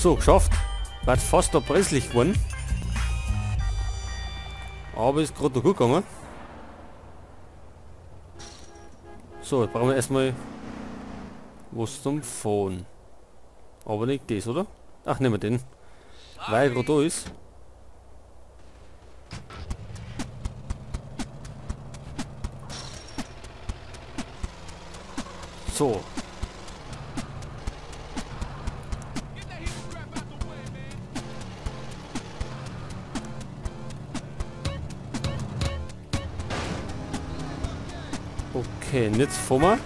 So, geschafft. War fast erpresslich geworden. Aber ist gerade noch gut gegangen. So, jetzt brauchen wir erstmal was zum Fahren. Aber nicht das, oder? Ach, nehmen wir den. Weil er gerade da ist. So. Okay, und jetzt fahren wir.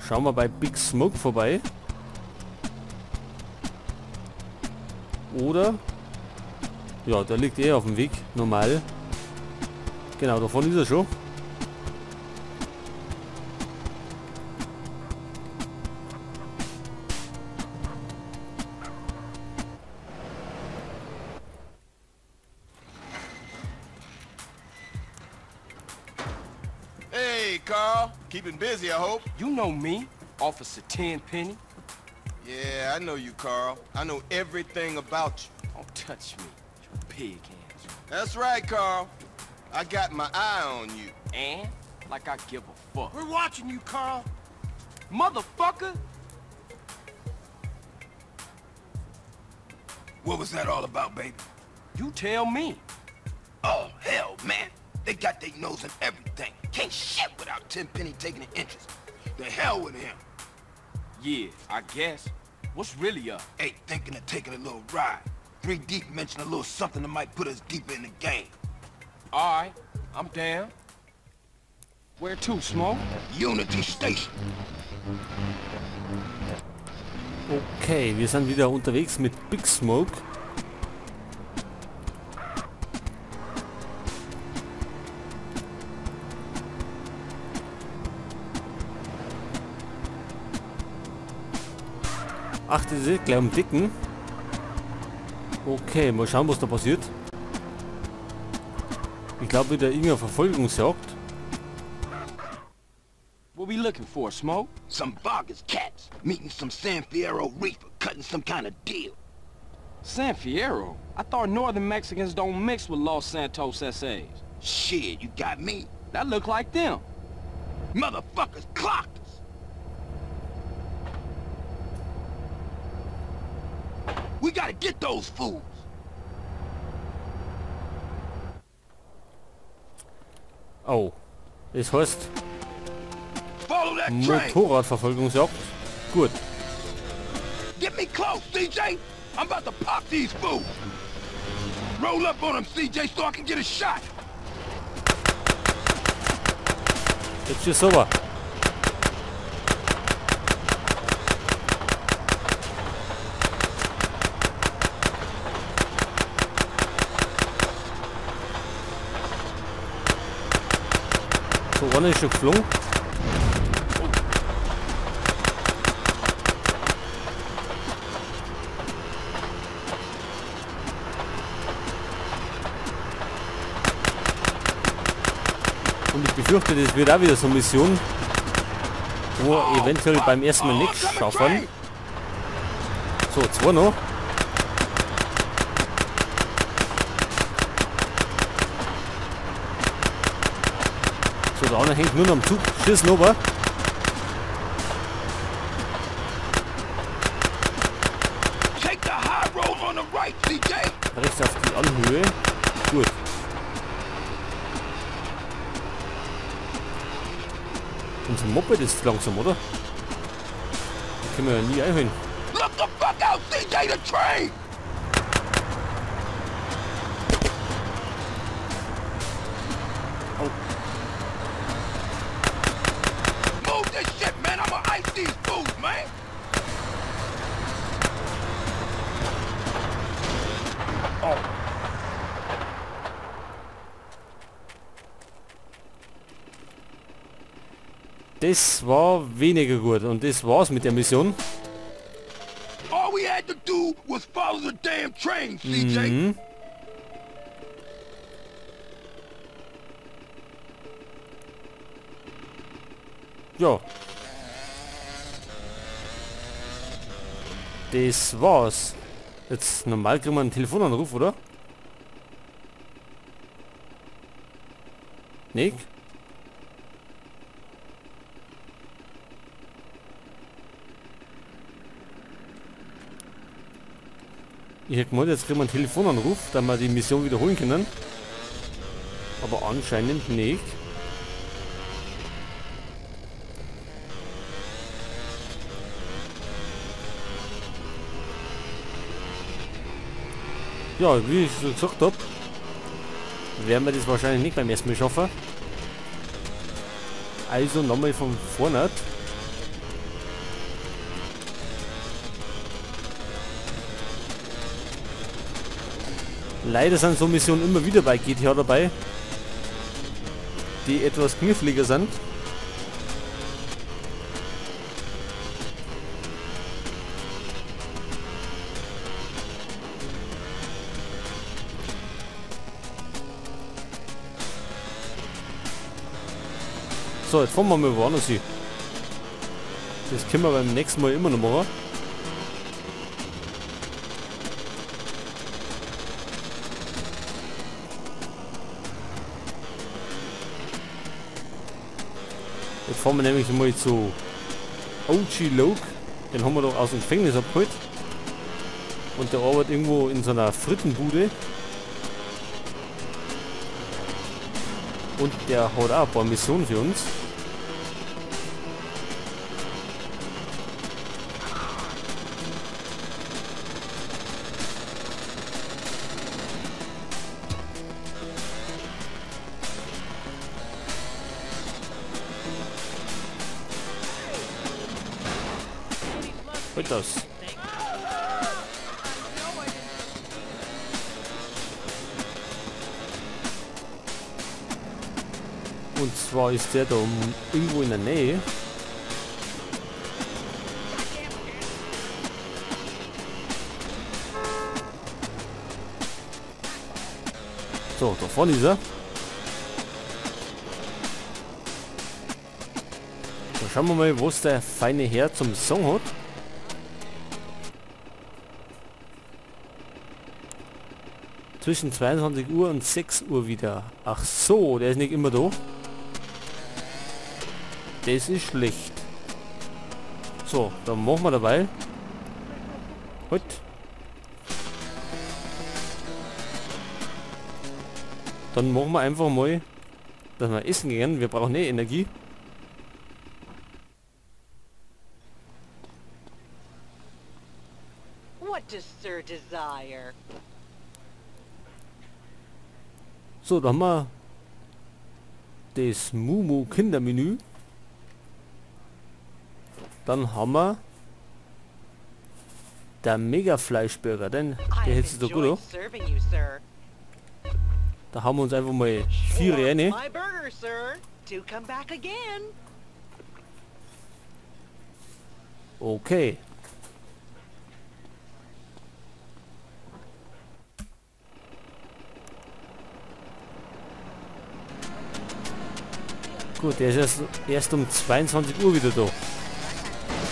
Schauen wir bei Big Smoke vorbei. Oder? Ja, der liegt eh auf dem Weg. Normal. Genau, davon ist er schon. Hey, Carl. Keeping busy, I hope. You know me, Officer Tenpenny. Yeah, I know you, Carl. I know everything about you. Don't touch me, you pig hands. That's right, Carl. I got my eye on you. And? Like I give a fuck. We're watching you, Carl. Motherfucker! What was that all about, baby? You tell me. Oh, hell, man. They got their nose in everything. Can't shit without Tenpenny taking an interest. The hell with him. Yeah, I guess. What's really up? Hey, thinking of taking a little ride. 3 Deep mentioned a little something that might put us deeper in the game. All right, I'm down. Where to, Smoke? Unity Station. Okay, wir sind wieder unterwegs mit Big Smoke. Ach, das ist gleich um Dicken. Okay, mal schauen, was da passiert. Ich glaube wieder irgendeine Verfolgungsjagd. What we looking for, Smoke? Some Vargas cats meeting some San Fierro reefer, cutting some kind of deal. San Fierro? I thought northern Mexicans don't mix with Los Santos SAs. Shit, you got me. That look like them. Motherfuckers clocked us. We gotta get those fools. Oh, das heißt Motorradverfolgungsjagd. Gut. Get me close, CJ. I'm about to pop these fools. Roll up on them, CJ, so I can get a shot. Jetzt ist sauber. So, einer ist schon geflogen. Und ich befürchte, das wird auch wieder so eine Mission, wo wir eventuell beim ersten Mal nichts schaffen. So, zwei noch. So, der andere hängt nur noch am Zug. Schießen runter. Rechts auf die Anhöhe. Gut. Unser Moped ist langsam, oder? Da können wir ja nie einholen. Look the fuck out, CJ, the train! Oh. Move this shit, man. I'ma ice these fools, man. Oh. Das war weniger gut und das war's mit der Mission. All we had to do was follow the damn train, CJ. Mhm. Ja. Das war's. Jetzt normal kriegen wir einen Telefonanruf, oder? Nick? Ich hätte gemeint, jetzt kriegen wir einen Telefonanruf, da wir die Mission wiederholen können. Aber anscheinend nicht. Ja, wie ich schon gesagt habe, werden wir das wahrscheinlich nicht beim ersten Mal schaffen. Also nochmal von vorne. Leider sind so Missionen immer wieder bei GTA dabei, die etwas kniffliger sind. So, jetzt fahren wir mal woanders hin. Das können wir beim nächsten Mal immer noch machen. Jetzt fahren wir nämlich mal zu OG Loc. Den haben wir doch aus dem Gefängnis abgeholt. Und der arbeitet irgendwo in so einer Frittenbude. Und der hat auch ein paar Missionen für uns. Halt das. Und zwar ist der da irgendwo in der Nähe. So, da vorne ist er. Da schauen wir mal, was der feine Herr zum Song hat. Zwischen 22 Uhr und 6 Uhr wieder. Ach so, der ist nicht immer da. Das ist schlecht. So, dann machen wir dabei. Gut. Dann machen wir einfach mal, dass wir essen gehen. Wir brauchen eh Energie. What does Sir desire? So, da haben wir das Mumu Kindermenü. Dann haben wir der Mega Fleischburger, denn der hält sich doch gut an. Da haben wir uns einfach mal 4 rein. Okay. Gut, der ist erst um 22 Uhr wieder da.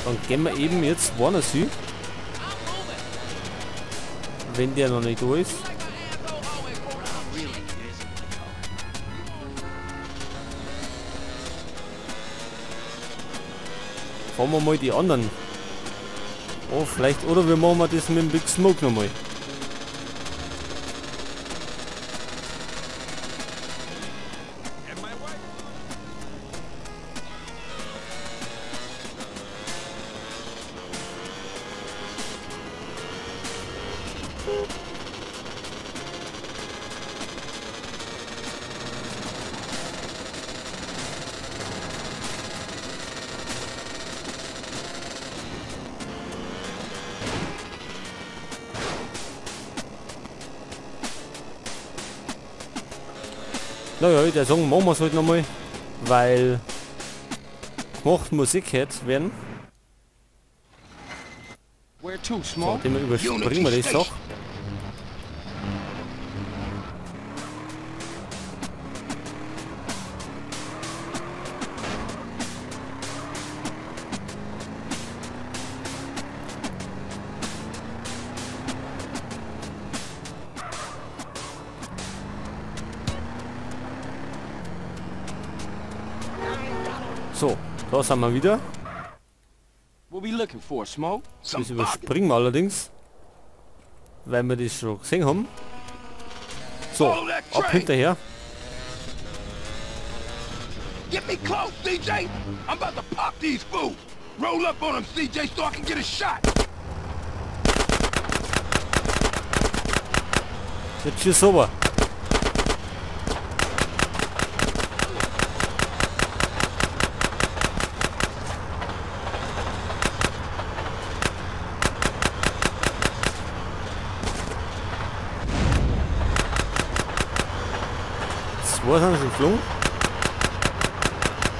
Dann gehen wir eben jetzt woanders hin. Wenn der noch nicht da ist. Fahren wir mal die anderen. Oh, vielleicht, oder wir machen mal das mit dem Big Smoke nochmal. Naja, ich würde sagen, machen wir es halt nochmal, weil gemacht Musik hat werden. So, dem überspringen wir die Sache. So, da sind wir wieder. What we looking for, Smoke? Das überspringen wir allerdings, weil wir das schon gesehen haben. So, ab hinterher. Get me close, CJ! I'm about to pop these fools! Roll up on them, CJ, so I can get a shot! Jetzt schieß rüber. Zwei sind schon geflogen.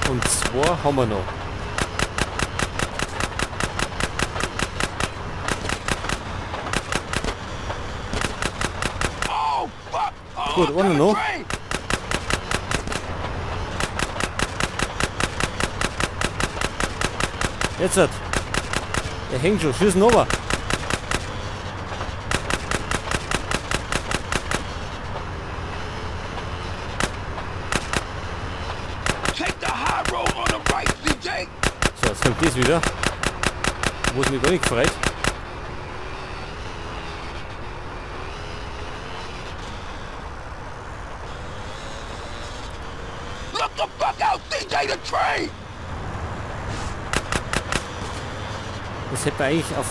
Und zwei haben wir noch. Oh, fuck. Oh, Gut, einer noch. Jetzt hat. Der hängt schon. Schießen runter. So, jetzt kommt das wieder. Wo es mich gar nicht gefreut. Look the fuck out, CJ, the train! Das hätte man eigentlich auf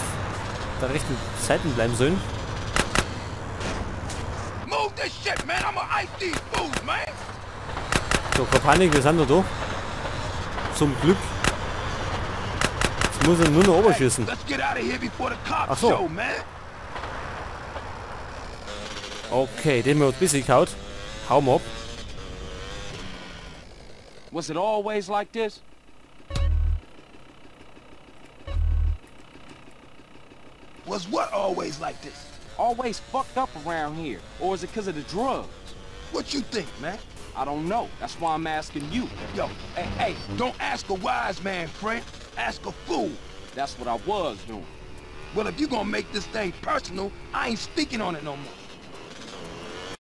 der rechten Seite bleiben sollen. Move this shit, man. I'm gonna ice these fools, man. So, keine Panik, wir sind noch da. Zum Glück. Jetzt muss er nur noch oberschießen. Ach so. Okay, den haben wir ein bisschen gehauen. Hau mal ab. Was it always like this? Was what always like this? Always fucked up around here. Or is it because of the drugs? What you think, man? I don't know. That's why I'm asking you. Yo, hey, hey, don't ask a wise man, friend. Ask a fool. That's what I was doing. Well, if you gonna make this thing personal, I ain't speaking on it no more.